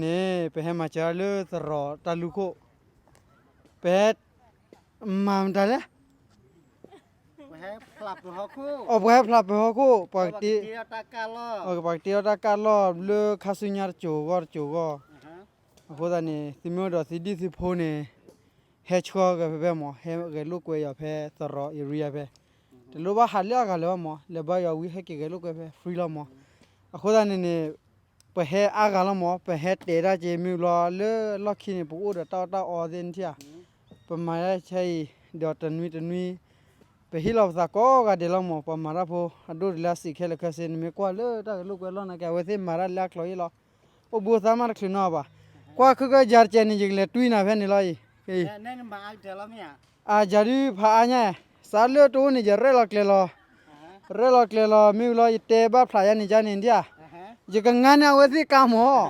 န့ၣ် ပဟဲမၤစၢၤလၢသရိာ်တၢ်လူၢ်ခိၣ်, ပဟဲမၤမတၤလဲၣ်, အပှၤဟဲဖျးပၢၤဟီၣ်ခိၣ်, ပှၤကတ့, ပှၤကတ့ထီၣ်တၢ်ကၢ်လီၢ်ဘျၢခါဆူညါတစိၤဂီၢ်တစိၤဂီၢ်, အဃိသတးန့ၣ် သုမ့ၢ်အိၣ်ဒီးသုဒံၣ်သုဖိန့ၣ် ဟဲဆှၢက့ၤဖဲဖဲမၢ်, ဟဲဂဲၤလိာ်ကွဲယီၤဖဲသရိာ် area ဖဲ, တလိၣ်ဘၣ်ဟးလၢအဂၤလၢၤဘၣ်မၢ်, လဲၤဘါယွၤဝံၤဟဲက့ၤဂဲၤလိာ်ကွဲဖဲ free လီၤမၢ်. အဃိသတးန့ၣ်န့ၣ် ပဟဲအါဂၤလီၤမၢ်, ပဟဲတဲတၢ်က့ၤမ့ၢ်ဘျီလၢလီၢ်ခံန့ၣ် ပအိၣ်ဒီးတၢ်အီၣ်တၢ်အီသ့ၣ်နထံၣ်ဧါ, ပမၤတၢ်ဆၢအံၤ ဒီးတနွံတနွံ ပဟ့ၣ်လီၤပသးကိးဂၤဒဲးလီၤမၢ်, ပမၤတၢ်ဖိ အဒိၣ်တလၢအစံးခဲလၢာ်ခဲဆ့ နမ့ၢ်ကွၢ်လၢတၢ်ဂဲၤလိာ်ကွဲလီၢ်နာ်က့ အဝဲသ့ၣ်မၤတၢ်လၢအကျိၤအံၤလီၤ, အိၣ်ဘှံးအိၣ်သါမးတချုးနီတဘျီဘၣ်, ကွၢ်ခုကယၤတကဲးန့ၣ် ယကလဲၤတွံၢ်နၤဖဲန့ၣ်လီၤအံၤ, အယၤဒုးဖးအါညါ, စးလၢတအိၣ်န့ၣ် ယရဲၣ်လီၤကျဲၤလီၤ, ရဲၣ်လီၤကျဲၤလီၤ မ့ၢ်ဝံၤလီၤ ယတဲဘၣ်ဖျးယါန့ၣ်ယါန့ၣ်ဒ်ဧါ, ယကငါန့ၢ်အဝဲသ့ၣ်ကါမၢ်,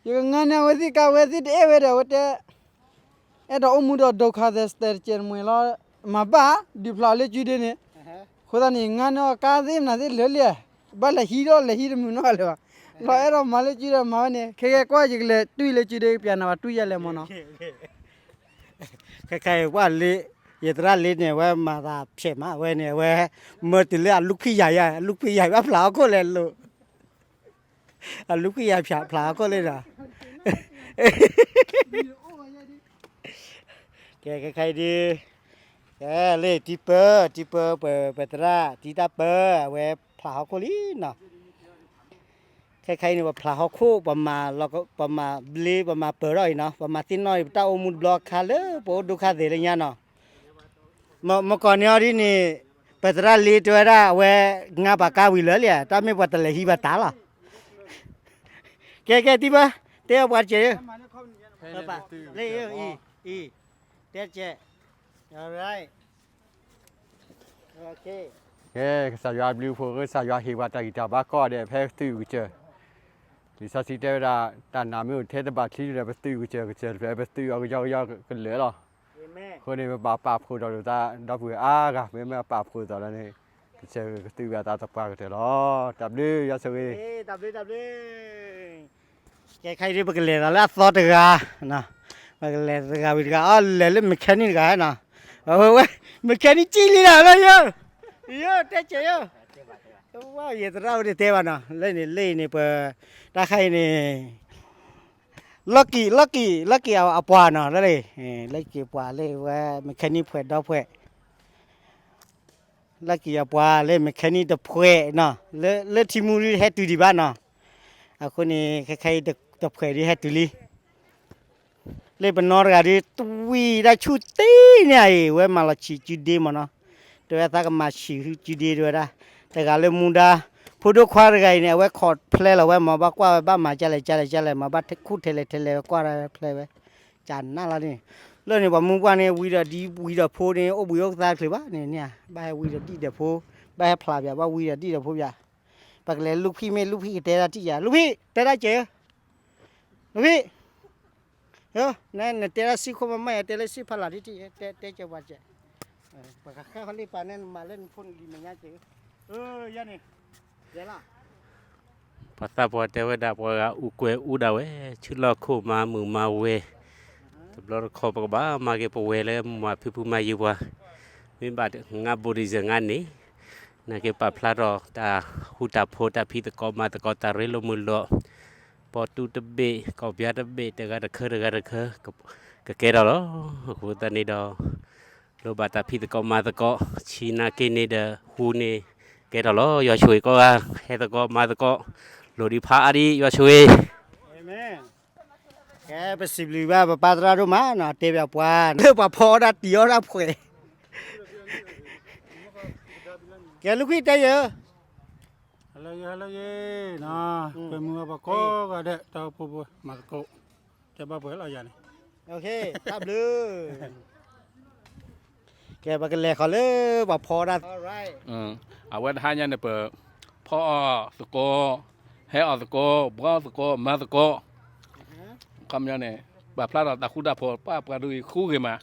ယကငါန့ၢ်အဝဲသ့ၣ်ကါ အဝဲသ့ၣ်တအဲၣ်ဝဲဒီး အဝဲတဲ အဲၣ်ဒိးအိၣ်မူဒီး ဒုက္ခသည် တကဲးတမှဲၤလီၤ, မၤဘၣ် ဒုးဖျးအီၤလၢကုဒ့န့ၣ်, အဃိသတးန့ၣ် ငါန့ၢ်အီၤကါသ့ၣ်မနုၤသ့ၣ်လၢာ်လံ, ဘၣ်လဲၤဟံးဒီးလဲၤဟံးတမုာ်နီတဂၤလၢၤဘၣ်, လီၤအဲၣ်ဒိးမၤလၢကုဒီးမၤဝဲန့ၣ် ခဲကဲကွၢ်ယကလဲၤတွံၢ်လၢကုဒ့ ကပျးနၤဘၣ် တွံၢ်ယါလဲၣ်မၢ်နီၤ. ခဲခါအံၤကွၢ်လံ, ယသရၣ်လံန့ၣ် အဝဲမၤသးဖျဲးမး အဝဲန့ၣ် အဝဲ မၢတုၤလၢအလူၢ်ခွံယၤယါ အလူၢ်ခွံယၤဘၣ်ဖျးဟီၣ်ခိၣ်လဲၤလိာ် အလူၢ်ခွံယၤဖျးဟီၣ်ခိၣ်လံဒီး, ကဲ ခဲခါအံၤဒုး, ကဲ လၢတံပၢ, တံပၢ ပ ပသရၣ် တံတၢ်ပၢ အဝဲဖျးဟီၣ်ခိၣ်လံနီၤ. ခဲခါအံၤန့ၣ် ပဖျးဟီၣ်ခိၣ် ပမၤလီၤ, ပမၤဘျ့ ပမၤပၢၤထီၣ်အံၤနီၤ, ပမၤသ့ၣ်နီၣ်အံၤ ပတၢ်အိၣ်မူတဘျီခါလၢပအိၣ်ဒိၣ်ခါသ့ၣ်လၢညါနီၤ. မ, မကီၢ်န့ၢ်အီၤဒ်န့ၣ်, ပသရၣ်လ့တဲဝဲဒၣ် အဝဲငါပာ်ကါဝံၤလၢာ်လံ, တၢ်မ့ၢ်ပှၤတလဲၤဟံးဘၣ်တၢ်လီၤ. ကဲ ကဲ တံပၢ, တဲအီၤပှၤတကဲး, လၢအံၤ, အံၤ, တဲတကဲး, ကဲ ကစၢ်ယွၤအဘျုးအဖှိၣ် ကစၢ်ယွၤဟ့ၣ်ပှၤတၢ်ဂံၢ်တၢ်ဘါကိးဂၤဒဲး ဖဲကသုးကစၢၢ်, လံာ်စီဆှံတဲဝဲဒၣ် တၢ်နာ်မ့ၢ်အိၣ်ထဲတဘၣ်ချံဒီး ပသုးကစၢၢ်ကစၢၢ်တဖျၢၣ် ပသုးအီၤကယီကယီကလၢာ်လီၤ. အဃိန့ၣ် ပဘၣ်ပာ်ဖှိၣ်ဒီးသးဒီပုၢ်ဝဲၢ်အါဂၤ မ့မ့ၢ်ပာ်ဖှိၣ်သးဒီးန့ၣ် ကစၢၢ်ကသုးဝဲအသးသပှၢ်ကတၢၢ်လီၤ. တၢ်ဘျုးယွၤဆိၣ်ဂ့ၤ ကဲခါအံၤဒ်ပကလဲၤသးလၢအသီတဂၤ, ပကလဲၤတဂၤဝံၤတဂၤ အီ လဲၤလၢ mechanic တဂၤနီၤ, အဝဲ mechanic ကံၣ်လံနီၤ လၢယိၤ, ယိၤ တဲကဲးယိၤ, ယသရၣ်ဝဲတတဲဘၣ်နီၤ လၢန့ၣ် လၢအံၤန့ၣ် ပ တၢ်ခါအံၤန့ၣ် လီၢ်ကံၣ် လီၢ်ကံၣ် လီၢ်ကံၣ်အပှၤနီၤ လၢ လီၢ်ကံၣ်ပှၤလၢဝဲ mechanic ဖှဲးဒီဖှဲး လီၢ်ကံၣ်အပှၤလၢ mechanic တဖှဲးနီၤ လၢထံမူဒ်ဟဲတုၤဒံးဘၣ်နီၤ, အဃိန့ၣ် ခဲခါအံၤတဖှဲးဒ်ဟဲတုၤလံ လၢပနီတဂၤဒ် တဝံၤဒၣ်ဆူၣ်တ့ၢ်န့ၣ်အံၤ ဝဲမၤလီၤဆံးကုဒ့မၢ်နီၤ, တဲဝဲသးကမၤဆံးဟုကုဒ့တဲဝဲဒၣ်, တဂၤလၢမူဒါ, ဖိဒိၣ်ခွါတဂၤအံၤန့ၣ် အဝဲခိးဖျဲလီၤဝဲမၢ် ဘၣ်ကွၢ်ဝဲဘၣ်မၤကလဲၣ်ကလဲၣ်ကလဲၣ် မၤဘၣ်ခူၣ်ထဲလဲၣ်ထဲလဲၣ် ဝဲကွၢ်ဒၣ်ဖျဲဝဲ, ကနၣ်လီၤန့ၣ်, လၢန့ၣ် ပှၤမူပှၢ်န့ၣ် ဝံဒီးဒံဝံဒီးဖိန့ၣ် အိၣ်ဘှံးအိၣ်သါတချုးဘၣ်န့ၣ်န့ၣ်, ဘၣ်ဟဲဝံဒီးဒံၣ်ဒီးဖိ, ဘၣ်ဟဲဖျးပၠး ဘၣ်ဝံဒီးဒံၣ်ဒီးဖိပၠး, ပကလဲၤလူၢ်ဖံးမ့ၢ်လူၢ်ဖံးကတဲဒၣ်တံၢ်ယၤ လူၢ်ဖံး တဲဒၣ်ကဲးဧၢ လူၢ်ဖံး, နတဲဒၣ်စံၣ်ခိၣ်မးမး ယတဲလၢစံၣ်ဖးလၢ်ဒ်တံၢ် တဲကဲးပှၤကဲး, ပှၤဃဲဃီလံပာ်န့ၣ် မၤလၢနဖိနလံၤမဲာ်ညါကဲး, ယဲန့ၣ်, ယဲလီၤ ပှၤသးပှၢ်တဲဝဲဒၣ် ပှၤဂၤအူကွဲးအူဒၣ်ဝဲ ဆူလီၢ်ခိၣ်မၤမုာ်မၤဝဲၤ, တဘျီတခီၣ် ပကဘၣ်မၤက့ၤပဝဲၤလၢမုာ်မၤဖုဖုမၤယံၤပှၤ, မ့ၢ်ဘၣ်ငါ Buddhism ငါန့ၣ်, နာ်က့ပာ်ဖျါထီၣ်တၢ်ဃူတၢ်ဖိး တၢ်ဖံးသကိးမၤသကိး တၢ်ရ့လိာ်မုာ်လိာ်, ပီတူတဘ့ၣ် ကီၢ်ပၠါတဘ့ၣ် တဂၤတခၢတဂၤတခၢ ကကဲထီၣ်လီၤ. အဃိသတးန့ၣ်ဒီး လိၣ်ဘၣ်တၢ်ဖံးသကိးမၤသကိး ဆံးနာ်က့န့ၣ်ဒီး ဟူန့ၣ်ကဲထီၣ်လီၤ. ယွၤဆိၣ်ဂ့ၤကိးဂၤ ဟဲသကိးမၤသကိး လိၣ်ဒံးဖးအါဒံး ယွၤဆိၣ်ဂ့ၤ. ကဲ ပစံးဘျုးဘၣ်ပပၢ်သရၣ်ဒိၣ်မးနီၤ တဲဘၣ်ပှၤ လၢပှၤဖီအီၣ်တၢ်တံၤအီၣ်တၢ်ဖှဲး, ကဲ လူၢ်ခွံၣ်တဲယၤ, ဟဲလၢယဲ ဟဲလၢယဲ, ကွဲမုာ်ဘၣ်ပှၤကိးဂၤဒဲး တၢ်အိၣ်ဖှိၣ်ဖိမၤသကိး, တဲဘၣ်ပှၤလီၤယၤန့ၣ်, တၢ်ဘျုး ကဲ ပကလဲၤဃီၤလၢပှၤဖီဒၣ်, အဝဲတဟါညါန့ၣ် ပဖီအီၣ်သကိး, ဟဲအီၣ်သကိး, ဘှီသကိး, မၤသကိး, ခီပညီန့ၣ် ပာ်ဖျါထီၣ်တၢ်ဃူတၢ်ဖိး ပှၤပှၤဒုးအံၤဃူဂ့ၤမး,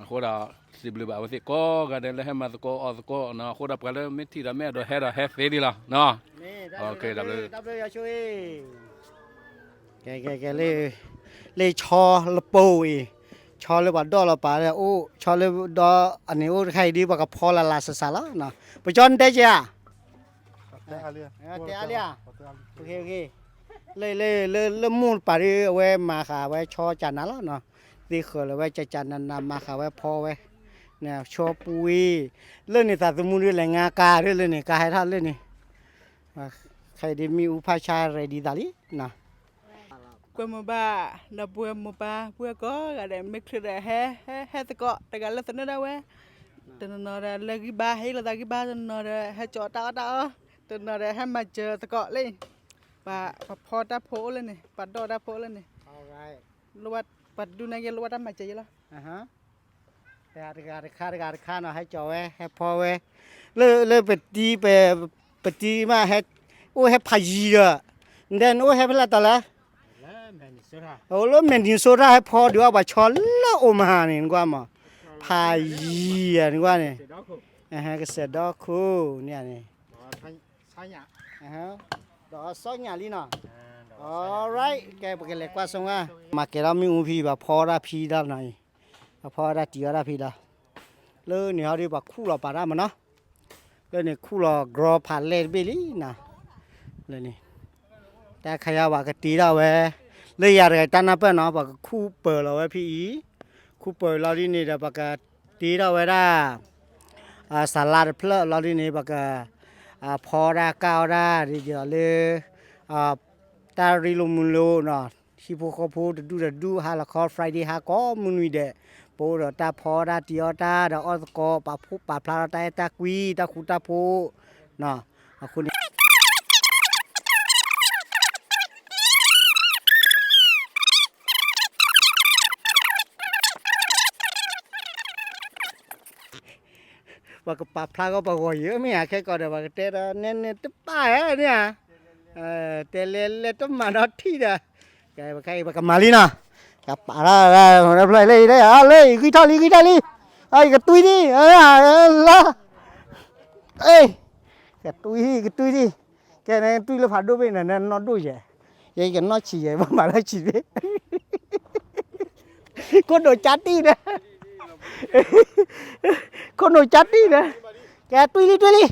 အဃိဒီး စံးဘျုးဘၣ်အဝဲသ့ၣ်ကိးဂၤဒဲးလၢဟဲမၤသကိးအီၣ်သကိးနီၤ, အဃိဒီးပှၤလၢမ့ၢ်ထံၣ်ဒီးမ့ၢ်အဲၣ်ဒိးဟဲဒီးဟဲသ့ဒံးလီၤနီၤ, တၢ်ဘျုး, တၢ်ဘျုးယွၤဆိၣ်ဂ့ၤ. ကဲ ကဲ ကဲ လၢ လၢဆီလပိၤအံၤ, ဆီလၢပှၤဒိးလီၤပာ်လၢအိၣ်, ဆီလၢဒီးအန့ၣ်အိၣ်တခါအံၤဒ်ပှၤကဖီလၢ်လၢ်စးစးလီၤ. ပကၠီနတဲက့ၤဧါ, တဲအါလံဧါ, လၢ လၢ လၢမိၢ်ပၢ်ဒ်အဝဲမၤဃာ်ဝဲဆီကနၤလီၤနီၤ, သ့ဃၢၤလၢၤဝဲကကနၤနၤမၤဃာ်ဝဲဖီဝဲ, ဆီပူၤဝံၤ, လၢန့ၣ်သးသမူဒ်လဲၣ် ငါကါဒ်လၢန့ၣ် ကါဟဲထီၣ်လၢန့ၣ် ခဲအံၤဒ်မ့ၣ်အူဖးဆါ ready သးလံနီၤ. ပှၤမိၢ်ပၢ်, ဒီပုၢ်ဝဲၢ်မိၢ်ပၢ် ပုၢ်ဝဲၢ်ကိးဂၤဒဲး မ့ၢ်ချုးဒီးဟဲ ဟဲ ဟဲသကိး တဂၤလၢသနၢၣ်ဒၣ်ဝဲ, တနီၤနီၤဒီးလၢဂံၢ်ဘါ ဟဲလီၤသးဂံၢ်ဘါ, တနီၤနီၤဒီး ဟဲကၠီတၢ်အီၣ်တၢ်အီ, တနီၤဒီးဟဲမၤစၢၤသကိးလၢ, ပှၤဖီတၢ်ဖိအိၣ်လၢန့ၣ်, ပှၤဒိးတၢ်ဖိအိၣ်လၢန့ၣ်, ပှၤတဒူၣ်န့ၣ်က့ၤလိၣ်ဘၣ်တၢ်မၤစၢၤယဲလီၤ. တဂၤတခါ တဂၤတခါနီၤ ဟဲကၠီဝဲ ဟဲဖီဝဲ, လၢ လၢပတံၤ ပတံၤမး ဟဲ အိၣ်ဟဲဖးယံၤဒီး, နဒဲနအိၣ်ဟဲဖဲလဲၣ်တီၤလဲၣ်, အိၣ်လၢ Minnesota ဟဲဖီဒုးအီၣ်ပှၤဆီလၢ Omaha န့ၣ် နကွၢ်မး, ဖးယံၤဧါ နကွၢ်န့ၣ်, ကစဲးဒီခိၣ်န့ၣ်န့ၣ်, ဒီးစီညၣ်လံနီၤ, alright ကဲ ပကလဲၤကွၢ်ဆိဝဲ, မၤကဲၤထီၣ်မ့ၣ်အူဖံ ပှၤဖီတၢ်ဖံတၢ်နီၤအံၤ, ပှၤဖီတၢ်တံၤအီၣ်တၢ်ဖံလီၤ, လၢန့ၣ်ဟီဒ်ပှၤခူၣ်လီၤပာ်တၢ်မးနီၤ, လၢန့ၣ်ခူၣ်လီၤကြီဖးလဲၢ်တဘ့ၣ်လံနီၤ, လၢန့ၣ် တၢ်ခါယါပှၤကတ့ထီၣ်ဝဲ, လၢယၤတဂၤတၢ်နၢ်ပၢၢ်နီၤ ပှၤကခူၣ်ပၢၤလီၤဝဲဖံအံၤ, ခူၣ်ပၢၤလီၤဒ်န့ၣ်ဒီး ပှၤကတ့ထီၣ်ဝဲဒၣ် စၤလါတဖျၢၣ်လီၤဒ်န့ၣ် ပှၤက ဖီဒၣ်ကၢ်အီၣ်ဒၣ်ဒ်ဒီးလၢ တၢ်ရ့လိာ်မုာ်လိာ်နီၤ, ဟံၣ်ဖိဃီဖိတဒူၣ်တဒူၣ် ဟါလီၤခီ Friday ဟါကိးမုၢ်နွံဒဲး, ပအိၣ်ဒီးတၢ်ဖီတၢ်တံၤအီၣ်တၢ်ဒီးအီၣ်သကိး ပာ်ဖှိၣ်ပာ်ဖျါထီၣ်တၢ်အဲၣ်တၢ်ကွံ တၢ်ဃူတၢ်ဖိးနီၤ, အဃိန့ၣ် ပှၤကပာ်ဖျါကီးပှၤဂီၤယံၤမ့ၢ်ဧါ, ခဲကီးဒီး ပှၤကတဲဒီး နဲန့ၣ်တပၢ်ဧါန့ၣ်ဧါ, တဲလဲၤလဲၤတမၤဒီးထံၣ်ဒီး, ခဲအံၤပကမၤလံနီၤ, ကပာ်ထီၣ်လၢ လၢ လၢ ဂံၢ်ထီၣ်လံ ဂံၢ်ထီၣ်လံ, အကတွံၢ်ဒံး, လၢ ကတွံၢ် ကတွံၢ်ဒံး, ကဲနတွံၢ်လၢဖးဒိၣ်ဘ့ၣ်န့ၣ် နနီၢ်ဒိၣ်ယဲၢ်, ယဲယကနီၢ်ဆံးယဲၢ် ဘၣ်မၤလၢဆံးဘ့ၣ်, ခိၣ်နူာ်ကၠါတံၢ်ဒီး, ခိၣ်နူာ်ကၠါတံၢ်ဒီး, ကဲတွံၢ်လံ တွံၢ်လံ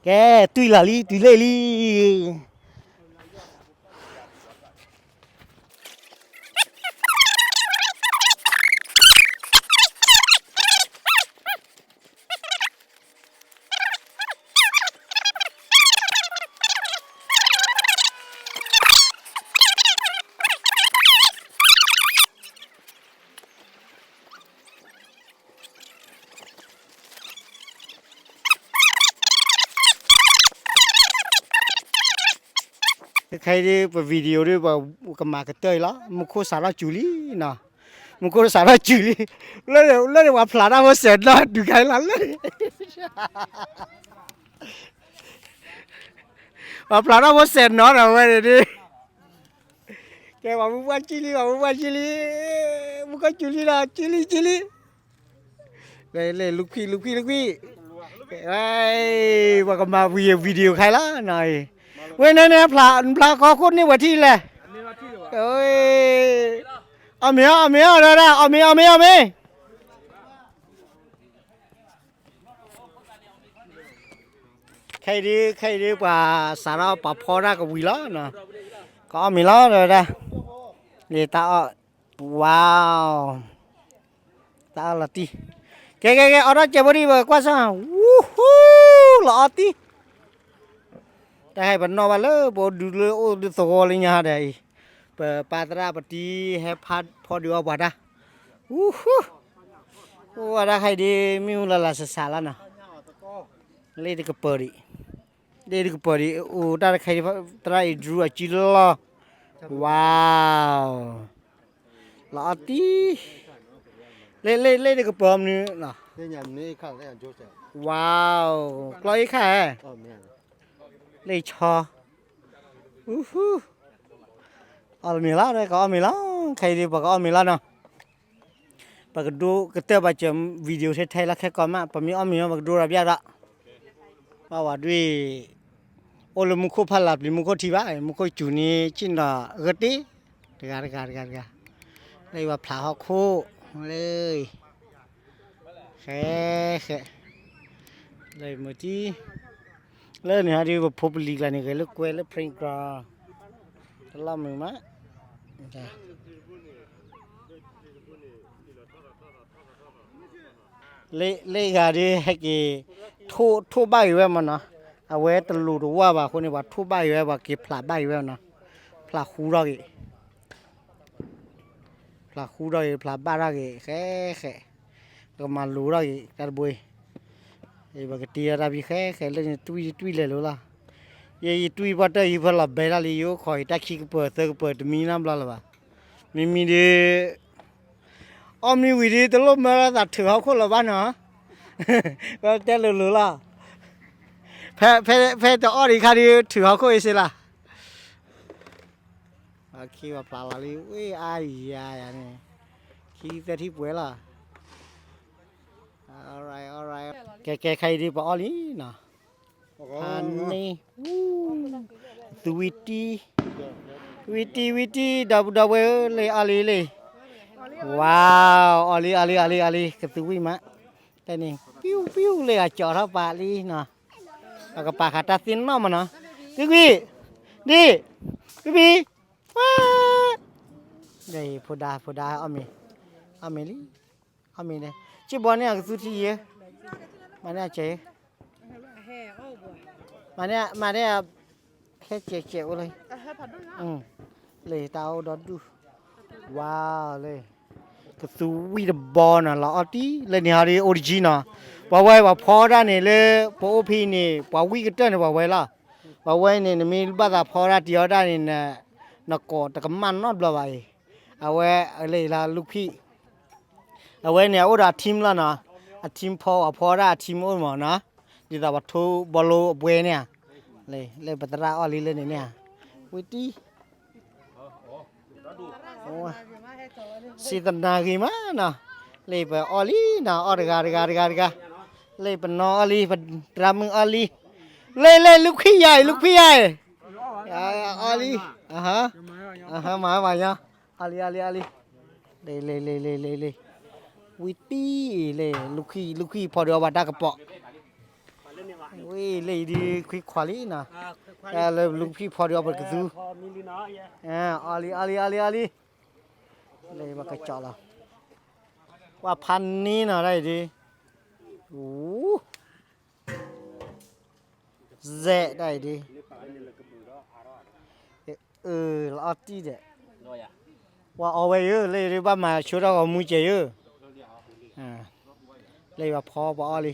ကဲ တွံၢ်လီၤလံ တွံၢ်လံလံ. ခဲအံၤဒ် ပ video ဒ် ပကမၤကတၢၢ်အံၤလီၤ. မူခိၣ်စးထီၣ်စူၤလံနီၤ, မူခိၣ်စးထီၣ်စူၤလံ. လၢ လၢပှၤဖျးတၢ်ဖိစဲးနီၤ ဒုးခါလီၤလၢ ပှၤဖျးတၢ်ဖိစဲးနီၤဒီးဝဲန့ၣ်ဒ် ကဲ ပှၤမူပှၢ်ကံၣ်လံ ပှၤမူပှၢ်ကံၣ်လံ, မူခိၣ်စူၤလံနီၤ ကံၣ်လံကံၣ်လံ. လၢ လူၤခွံ လူၤခွံ လူၤခွံ, ပှၤကမၤဝံၤ video ခါလီၤနီၤ. ဝဲန့ၣ်န့ၣ် ဖျး ဖျးကီၢ်ခိၣ်န့ၢ်ဝဲထံၣ်လဲၣ်. အီၣ်မ့ၤအီၣ် အီၣ်မ့ၤအီၣ် ဒၣ်ဒၣ် အီၣ်မ့ၤ အီၣ်မ့ၤ အီၣ်မ့ၤ. ခဲအံၤဒ် ခဲအံၤဒ် ပှၤစးထီၣ်ပာ်ဖီတၢ်ကဝံၤလီၤနီၤ, ကအီၣ်မ့ၤလီၤ ဒၣ်ဒၣ်. လၢတၢ်အီၣ် ဝါ တၢ်အီၣ်လီၤတံၢ်, ကဲ ကဲ ကဲ အီၣ်ထီၣ်ကဲးဖိဒံး ပကွၢ်စၢ်, ဝူဟူ လီၤအီၣ်တံၢ်. တၢ်ဟဲပနီၣ်ဘၣ်လၢ ပအိၣ်ဒုးသဝီလၢညါဒီးအံၤ, ပပၢ်သရၣ်ပတံၤဟဲဖီဒုးအီၣ်ပှၤတၢ်, ဝူဟူ, အိၣ်ဝဲဒၣ်ခဲအံၤဒ် မ့ၣ်အူလၢ်လၢ်စးစးလီၤနီၤ, လ့ၣ်တကပၤဒံး, လ့ၣ်တကပၤဒံး အိၣ်တၢ်တခါအံၤ သရၣ်အံၤ drew အစုလီၤ, ဝါ လီၤအီၣ်တံၢ်, လ့ၣ် လ့ၣ် လ့ၣ်တကပၤမနုၤလီၤ, ဝါ ကျီအ့ၣ်ခါဧါ, လ့ၣ်ဆီ, အီၣ်မ့ၤလီၤ ကအီၣ်မ့ၤလီၤ, ခဲအံၤဒ်ပှၤကအီၣ်မ့ၤလီၤနီၤ, ပကဒိကတၢၢ်ဘၣ်စၢၤ video ထဲထဲလီၤ ခဲကီးမး ပမ့ၢ်အီၣ်မ့ၤ ပကဒိဒီးပျၢ်ဒီး အဝဲဒုး အိၣ်လၢမူခိၣ်ဖးလၢ်ပျံၤမူခိၣ်ထံဘၣ် မူခိၣ်စူၤန့ၣ် ကံၣ်နီၣ်ဂၢၢ်တ့ၢ် တဂၤတဂၤတဂၤတဂၤ, လၢယဝဲဖျးဟီၣ်ခိၣ် လၢ ဃဲ ဃဲ လၢမုၢ်တံၢ် လၢန့ၣ်ဟဲဒုး ပဖိပလံၤကျါန့ၣ် ဂဲၤလၢကွဲလၢ playground တလီၢ်မုာ်မး လၢဂၤဒုးဟဲက့ၤ ထိၣ်ဘၣ်ဂ့ၤဝဲမးနီၤ, အဝဲတလိၤတဝၢ်ဘၣ်အဃိန့ၣ် ပှၤထိၣ်ဘၣ်ဂ့ၤဝဲ ပှၤက့ၤဖျးဘၣ်ဂ့ၤဝဲနီၤ, ဖျးဃူထီၣ်ဂ့ၤ ဖျးဃူထီၣ်ဂ့ၤ ဖျးဘၣ်ထီၣ်ဂ့ၤ ဃဲဃဲ, ပကမၤလိၤထီၣ်ဂ့ၤ တၢ်တဘိအံၤ, ပကတ့ထီၣ်တၢ်ဖံးဃဲဃဲ လၢန့ၣ်တွံၢ်တွံၢ်လဲၤလိၤလီၤ, ယဲယတွံၢ်ပှၢ်တၢၢ်ယဖၢလီၤဘဲတၢ်လံ ယအိၣ်ခိးယတၢ်ခံကပၢၤသၢကပၢၤတမံၤနီတဘျီလၢၤဘၣ်, မ့မ့ၢ်ဒုး အီၣ်မ့ၢ်ဝံၤဒုး တလိၣ်မၢလီၤသးထုးဟီၣ်ခိၣ်လၢၤဘၣ်နီၤ, ဝဲတဲလိၤလိၤလီၤ, ဖဲတအီၣ်ဒံးခါဒုး ထုးဟီၣ်ခိၣ်အ့စ့လီၤ, ခံပှၤဖျးလီၤလံ ဝ့ၢ်အါယၤယၤန့ၣ်, ခံသၢထံပှဲၤလီၤ, ကဲကဲခါအံၤဒုးပှၤအီၣ်လံနီၤ, ဖးန့ၢ် သူဝံၤတံၢ် ဝံၤတံၢ် ဝံၤတံၢ် ဒီပုၢ်ဒီဝဲၢ်ဧၢ လံအီလံလံ, ဝါ အီလံ အီလံ အီလံ အီလံ ကသူဝံၣ်မး, တၢ်န့ၣ် ပျူၢ်ပျူၢ်လံ အကၠီထီၣ်ပာ်လံနီၤ, အကပာ်ဃာ်တၢ်သ့ၣ်နီၣ်မးနီၤ, ကွံာ်ကွံာ် ဒံၣ် ကွံာ်ကွံာ် ဝါ ဖိဒါ ဖိဒါ အီၣ်မ့ၤ အီၣ်မ့ၤလံ အီၣ်မ့ၤန့ၣ် စံၣ်ဘီန့ၣ် အကသူထံယဲ, မၤန့ၢ်အစဲး, မၤန့ၢ် မၤန့ၢ် ဟဲစဲးစဲးအိၣ်လၢ, လၢတၢ်အိၣ်ဒီဒူၣ်, ဝါလၢ, ကသူဝံၣ်တဘီနီၤ လီၤအီၣ်တံၢ် လၢန့ၣ်ဟီဒ်အိၣ်တယံၤနီၤ, ပှၤဝဲပှၤဖီဒၣ်န့ၣ်လၢ ပအိၣ်ဖဲန့ၣ် ပှၤဝံၣ်ကတၢၢ်န့ၣ် ပှၤဝဲလီၤ, ပှၤဝဲန့ၣ် နမ့ၢ်ဘၣ်သးဖီဒၣ်တံၢ်အီၣ်ဒၣ်န့ၣ် နကိးတကမၣ်နီတဘျီဘၣ်အံၤ, အဝဲလၢလၢလူၢ်ခံၣ် အဝဲန့ၣ် အအိၣ်ဒီးအ team လီၤနီၤ, အ team ဖီ အဖီဒၣ်အ team အိၣ်မးနီၤ, ဒ်သိးပှၤထိဘီလိအပှဲၤန့ၣ်ဧါ, လၢပသရၣ်အီၣ်လံလၢန့ၣ်န့ၣ်ဧါ, ဝံတံၢ်, စံသနာ်ဂ့ၤမးနီၤ, လၢပအီၣ်လံနီၤ အီၣ်တဂၤတဂၤတဂၤတဂၤ, လၢပနီၢ်အီၣ်လံ ပတရၣ်မုၣ်အီၣ်လံ, လၢလၢလူၢ်ခံၣ်ယၤအံၤ လူၢ်ခံၣ်ယၤအံၤ, အီၣ်လံ, မၤမၤညီ အီၣ်လံအီၣ်လံအီၣ်လံ, လ့လ့လ့လ့လ့လ့, ဝံတံၢ်လ့ လူၢ်ခံၣ် လူၢ်ခံၣ်ဖီဒုးအီၣ်ဘၣ်တၢ်ကပီၤ, ဝံလ့ဒုးခွံခွါလံနီၤ, လၢလူၢ်ခံၣ်ဖီဒုးအီၣ်ပကသူ, အီၣ်လံအီၣ်လံအီၣ်လံအီၣ်လံ, လၢပကကၠီလီၤ, ပှၤဖးန့ၢ်နီၤတၢ်အံၤဒုး, စဲးတၢ်အံၤဒုး, အၢ လီၤအီၣ်တံၢ်ဒီး, ပှၤအီၣ်ဝဲယၢ် လၢယဒုးဘၣ်မၤဆိထီၣ်ဂီၤမူစဲးယၢ်, လၢယဖီပှၤအီၣ်လံ,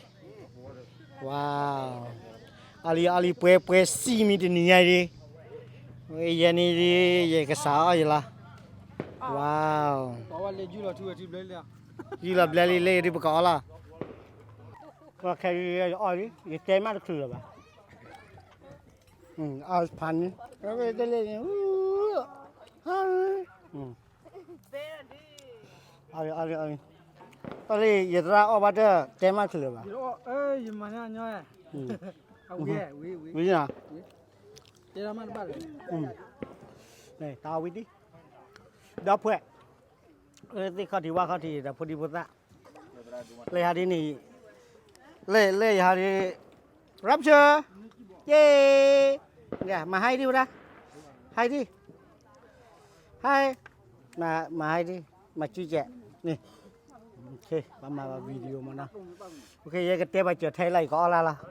ဝါ, အီၣ်လံအီၣ်လံပှဲၤပှဲၤစံမံၤတနံၤညါအံၤဒုး, ယဲန့ၣ်ဒုး ယကစးအီၣ်ယလီၤ, ဝါ, ယူၢ်လီၤဘျဲလံလၢယဒုးပကအီၣ်လီၤ, ပှၤခဲအံၤအီၣ်လံ ယတဲမးတချုးလၢၤဘၣ်, အဖးန့ၣ် တလဲၣ်န့ၣ်, အီၣ်လံအီၣ်လံအီၣ်လံ, အီၣ်လံ ယသရၣ်အီၣ်ဘၣ်တၢ်တဲမးတချုးလၢၤဘၣ်, ယမၤန့ၢ်အညီ, ဝံၤ, ဝံၤ, တၢ်ဝံၤတံၢ်, ဒီဖှဲး, သ့ၣ်ခီၣ်ထံးဝၣ်ခီၣ်ထံးဒီးဖိဒံဖိသၣ်, လၢယဟးဒ်န့ၣ်, လၢလၢယဟးဒ်, rapture, ယ့, မၤဟါဒံဝဲဒၣ်, ဟါဒံ, ဟါ, မၤဟါဒံ, မၤစုကဲး, န့ၣ်, ပမၤဘၣ် video မနီၤ, ယကတဲပှၤစၢၤထဲလၢယကအီၣ်လၢ်လီၤ.